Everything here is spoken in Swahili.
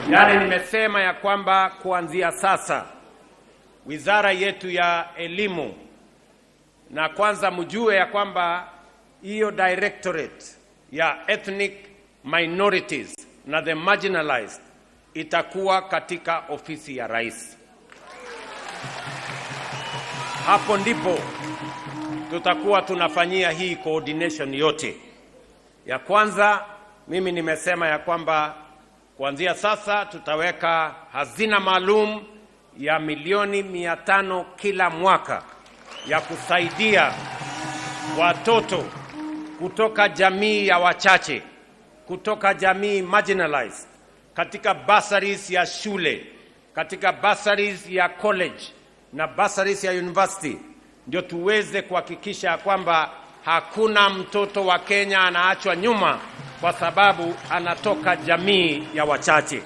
Yaani nimesema ya kwamba kuanzia sasa wizara yetu ya elimu, na kwanza mjue ya kwamba hiyo directorate ya ethnic minorities na the marginalized itakuwa katika ofisi ya rais. Hapo ndipo tutakuwa tunafanyia hii coordination yote. Ya kwanza, mimi nimesema ya kwamba kuanzia sasa tutaweka hazina maalum ya milioni 500 kila mwaka ya kusaidia watoto kutoka jamii ya wachache, kutoka jamii marginalized, katika bursaries ya shule, katika bursaries ya college na bursaries ya university, ndio tuweze kuhakikisha kwamba hakuna mtoto wa Kenya anaachwa nyuma kwa sababu anatoka jamii ya wachache.